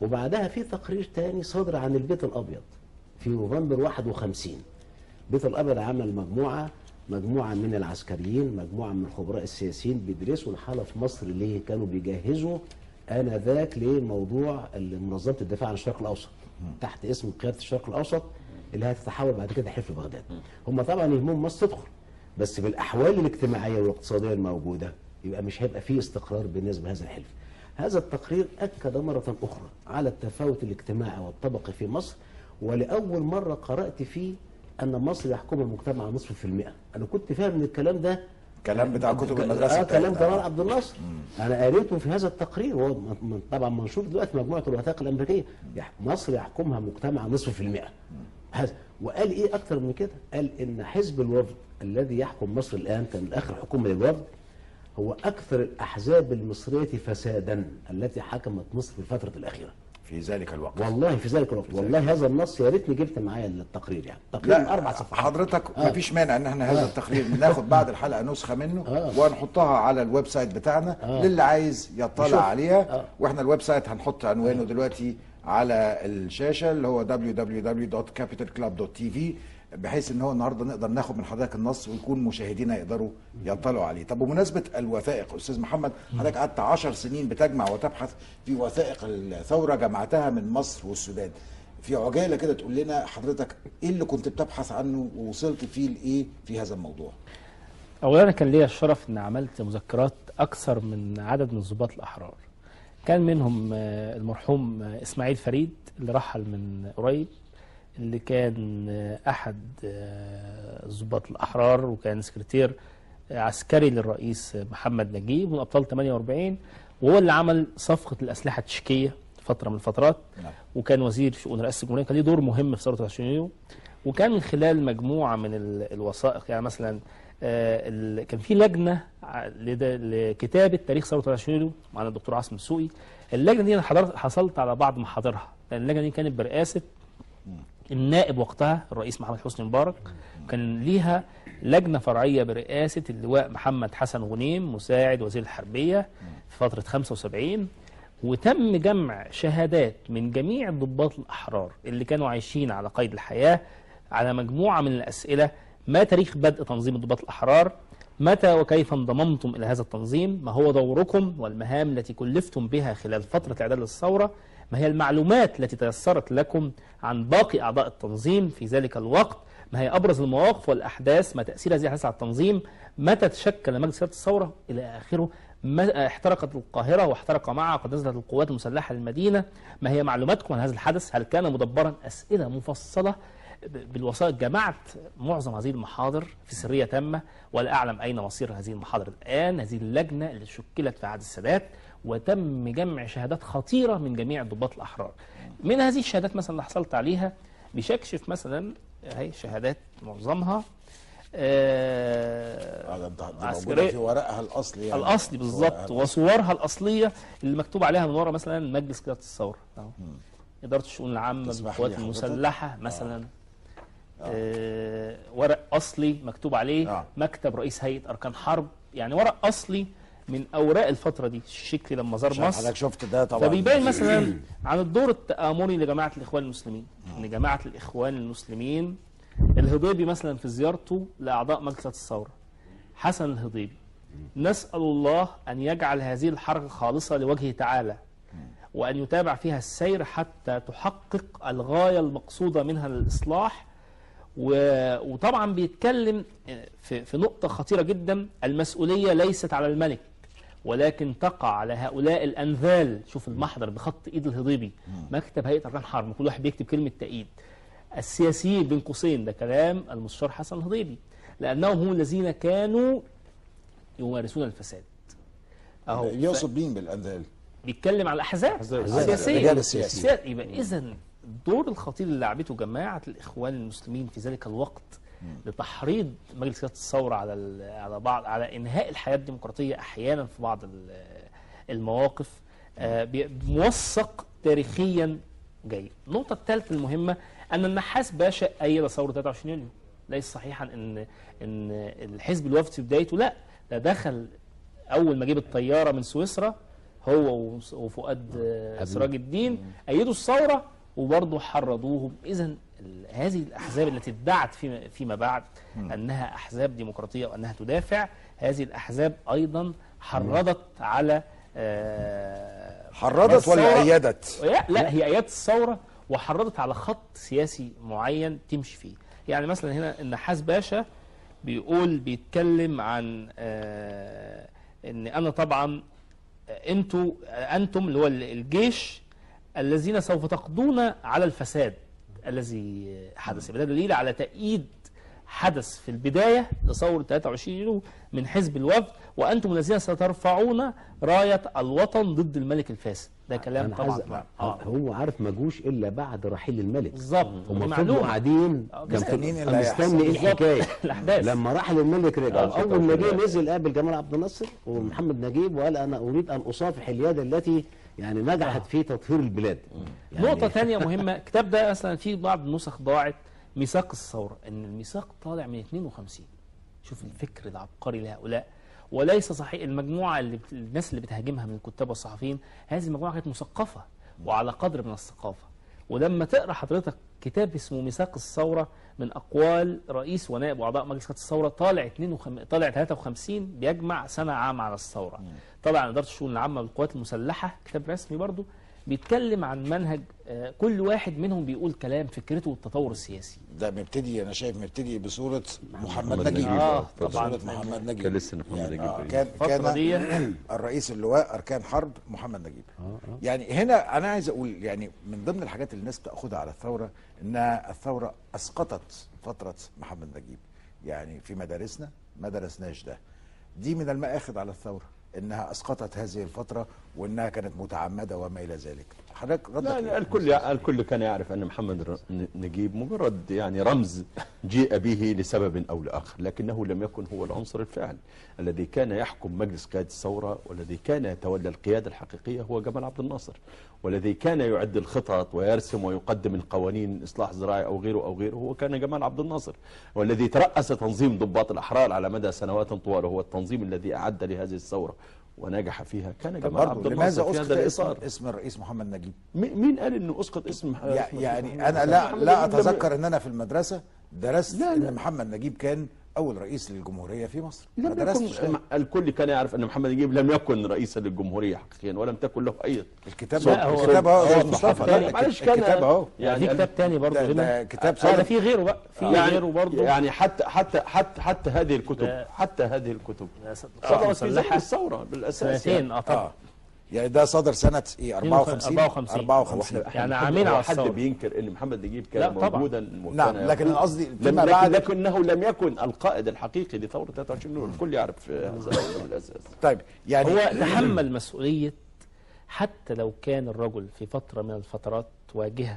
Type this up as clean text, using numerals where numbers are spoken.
وبعدها في تقرير تاني صدر عن البيت الأبيض في نوفمبر 51. البيت الأبيض عمل مجموعة من العسكريين، مجموعة من الخبراء السياسيين بيدرسوا الحالة في مصر ليه؟ كانوا بيجهزوا آنذاك لموضوع منظمة الدفاع عن الشرق الأوسط تحت اسم قيادة الشرق الأوسط اللي هتتحول بعد كده حلف بغداد. هم طبعا يهمهم مصر تدخل، بس بالأحوال الاجتماعية والاقتصادية الموجودة يبقى مش هيبقى فيه استقرار بالنسبة لهذا الحلف. هذا التقرير أكد مرة أخرى على التفاوت الاجتماعي والطبقي في مصر، ولأول مرة قرأت فيه أن مصر يحكمها المجتمع 0.5%. أنا كنت فاهم من الكلام ده كلام بتاع كتب المدرسة، كلام جمال عبد الناصر. أنا قريته في هذا التقرير، وهو طبعا منشور دلوقتي مجموعة الوثائق الأمريكية. مصر يحكمها مجتمع 0.5%. هذا. وقال إيه أكتر من كده؟ قال إن حزب الوفد الذي يحكم مصر الآن، كان آخر حكومة للوفد، هو أكثر الأحزاب المصرية فسادا التي حكمت مصر في الفترة الأخيرة. في ذلك الوقت، والله في ذلك الوقت، والله هذا النص يا ريتني جبت معايا التقرير، يعني تقرير 4 صفحات. حضرتك مفيش مانع ان احنا هذا التقرير ناخد بعد الحلقة نسخه منه ونحطها على ال website بتاعنا للي عايز يطلع عليها. واحنا ال website هنحط عنوانه دلوقتي على الشاشة اللي هو www.capitalclub.tv، بحيث ان هو النهارده نقدر ناخد من حضرتك النص ويكون مشاهدينا يقدروا يطلعوا عليه. طب بمناسبة الوثائق استاذ محمد، حضرتك قعدت 10 سنين بتجمع وتبحث في وثائق الثورة، جمعتها من مصر والسودان. في عجالة كده تقول لنا حضرتك ايه اللي كنت بتبحث عنه ووصلت فيه لايه في هذا الموضوع؟ اولا كان ليا الشرف ان عملت مذكرات اكثر من عدد من ضباط الاحرار. كان منهم المرحوم اسماعيل فريد اللي رحل من قريب، اللي كان أحد ضباط الأحرار وكان سكرتير عسكري للرئيس محمد نجيب من أبطال 48، وهو اللي عمل صفقة الأسلحة التشيكية فترة من الفترات، وكان وزير شؤون رئاسة الجمهورية، كان ليه دور مهم في ثورة 23 يوليو. وكان من خلال مجموعة من الوثائق، يعني مثلا كان في لجنة لكتابة تاريخ ثورة 23 يوليو معنا الدكتور عاصم السوقي. اللجنة دي أنا حصلت على بعض محاضرها، لأن اللجنة دي كانت برئاسة النائب وقتها الرئيس محمد حسني مبارك، كان ليها لجنة فرعية برئاسة اللواء محمد حسن غنيم مساعد وزير الحربية في فترة 75. وتم جمع شهادات من جميع الضباط الأحرار اللي كانوا عايشين على قيد الحياة على مجموعة من الأسئلة: ما تاريخ بدء تنظيم الضباط الأحرار؟ متى وكيف انضممتم إلى هذا التنظيم؟ ما هو دوركم والمهام التي كلفتم بها خلال فترة الإعداد للثورة؟ ما هي المعلومات التي تيسرت لكم عن باقي أعضاء التنظيم في ذلك الوقت؟ ما هي أبرز المواقف والأحداث؟ ما تأثير هذه الأحداث على التنظيم؟ متى تشكل مجلس إدارة الثورة؟ إلى آخره. ما احترقت القاهرة واحترق معها قد نزلت القوات المسلحة للمدينة؟ ما هي معلوماتكم عن هذا الحدث؟ هل كان مدبرا؟ أسئلة مفصلة بالوثائق. جمعت معظم هذه المحاضر في سرية تامة، ولا أعلم أين مصير هذه المحاضر الآن. هذه اللجنة اللي شكلت في عهد السادات وتم جمع شهادات خطيرة من جميع الضباط الأحرار. من هذه الشهادات مثلا اللي حصلت عليها بيشكشف مثلا، هي شهادات معظمها عسكرية في ورقها الأصلي، يعني الأصلي بالظبط، وصورها الأصلية اللي مكتوب عليها من ورا مثلا مجلس قيادة الثورة، إدارة الشؤون العامة بالقوات المسلحة مثلا، ورق أصلي مكتوب عليه مكتب رئيس هيئة أركان حرب، يعني ورق أصلي من أوراق الفترة دي. الشكل لما زار مصر حضرتك شفت ده طبعا، فبيبين مثلا عن الدور التآمري لجماعة الإخوان المسلمين، إن جماعة الإخوان المسلمين الهضيبي مثلا في زيارته لأعضاء مجلس الثورة، حسن الهضيبي: نسأل الله أن يجعل هذه الحركة خالصة لوجهه تعالى، وأن يتابع فيها السير حتى تحقق الغاية المقصودة منها للإصلاح. وطبعا بيتكلم في نقطة خطيرة جدا: المسؤولية ليست على الملك ولكن تقع على هؤلاء الأنذال. شوف المحضر بخط إيد الهضيبي، مكتب هيئة أركان حرب، كل واحد بيكتب كلمة تأييد. السياسيين بين قوسين، ده كلام المستشار حسن الهضيبي، لأنهم هم الذين كانوا يمارسون الفساد. أهو يقصد مين بالأنذال؟ بيتكلم على الأحزاب السياسية. يبقى إذن الدور الخطير اللي لعبته جماعة الإخوان المسلمين في ذلك الوقت لتحريض مجلس قيادة الثورة على بعض، على إنهاء الحياة الديمقراطية أحيانا في بعض المواقف، موثق تاريخيا جيد. النقطة الثالثة المهمة أن النحاس باشا أيد ثورة 23 يوليو. ليس صحيحا إن الحزب الوفد في بدايته، لا، ده دخل أول ما جيب الطيارة من سويسرا هو وفؤاد سراج الدين، أيدوا الثورة وبرضه حرضوهم. إذا هذه الأحزاب التي ادعت فيما بعد أنها أحزاب ديمقراطية وأنها تدافع، هذه الأحزاب أيضا حرضت على حرضت ولا أيدت؟ لا، هي أيدت الثورة وحرضت على خط سياسي معين تمشي فيه. يعني مثلا هنا النحاس باشا بيقول، بيتكلم عن ان انا طبعا انتم اللي هو الجيش الذين سوف تقضون على الفساد الذي حدث. ده دليل على تأييد حدث في البداية لثورة 23 يوليو من حزب الوفد، وأنتم الذين سترفعون راية الوطن ضد الملك الفاسد. ده كلام طبعا هو عارف ما جوش إلا بعد رحيل الملك بالظبط. هم فضلوا قاعدين مستنيين ايه الحكاية الأحداث. لما رحل الملك رجع، أول ما جه نزل قابل جمال عبد الناصر ومحمد نجيب وقال أنا أريد أن أصافح اليد التي يعني نجحت في تطهير البلاد. يعني نقطة ثانية مهمة، الكتاب ده مثلا فيه بعض النسخ ضاعت، ميثاق الثورة، إن الميثاق طالع من 52. شوف الفكر العبقري لهؤلاء. وليس صحيح المجموعة اللي الناس اللي بتهاجمها من الكتاب والصحفيين، هذه المجموعة كانت مثقفة وعلى قدر من الثقافة. ولما تقرأ حضرتك كتاب اسمه ميثاق الثورة من أقوال رئيس ونائب وأعضاء مجلس قيادة الثورة، طالع 53 بيجمع سنة عام على الثورة، طالع عن إدارة الشؤون العامة للقوات المسلحة، كتاب رسمي برضو بيتكلم عن منهج كل واحد منهم بيقول كلام فكرته والتطور السياسي. ده مبتدي، انا شايف مبتدي بصورة محمد نجيب. طبعا بصورة محمد نجيب كان لسه محمد نجيب كان الرئيس اللواء اركان حرب محمد نجيب. يعني هنا انا عايز اقول، يعني من ضمن الحاجات اللي الناس بتاخدها على الثورة انها الثورة اسقطت فترة محمد نجيب. يعني في مدارسنا ما درسناش ده، دي من المآخذ على الثورة انها اسقطت هذه الفترة وانها كانت متعمدة وما الى ذلك. حضرتك ردك؟ لا، الكل كان يعرف ان محمد نجيب مجرد يعني رمز جيء به لسبب او لاخر، لكنه لم يكن هو العنصر الفاعل الذي كان يحكم مجلس قيادة الثورة، والذي كان يتولى القيادة الحقيقية هو جمال عبد الناصر، والذي كان يعد الخطط ويرسم ويقدم القوانين اصلاح زراعي او غيره او غيره هو كان جمال عبد الناصر، والذي ترأس تنظيم ضباط الاحرار على مدى سنوات طوال هو التنظيم الذي اعد لهذه الثورة ونجح فيها كان جمال عبد الناصر في هذا الإطار. اسم الرئيس محمد نجيب، مين قال انه اسقط اسم؟ يعني انا لا اتذكر ان انا في المدرسة درست ان محمد نجيب كان اول رئيس للجمهورية في مصر. لم يكن، الكل كان يعرف ان محمد نجيب لم يكن رئيسا للجمهورية حقيقيا ولم تكن له اي الكتاب. الكتاب اهو مصطفى، معلش كان الكتاب اهو، يعني في كتاب ثاني برضه هنا، كتاب ده في غيره بقى، في غيره برضه. يعني حتى حتى حتى حتى هذه الكتب، حتى هذه الكتب صدرت في زمن الثورة بالاساس. يعني طبعا يعني ده صدر سنة ايه؟ 54 54 يعني عامين على الثورة. حد بينكر ان محمد نجيب كان موجودا؟ نعم، لكن قصدي فيما بعد، لكنه لم يكن القائد الحقيقي لثورة 23 يوليو، الكل يعرف هذا بالاساس. طيب يعني هو تحمل مسؤولية، حتى لو كان الرجل في فترة من الفترات واجهة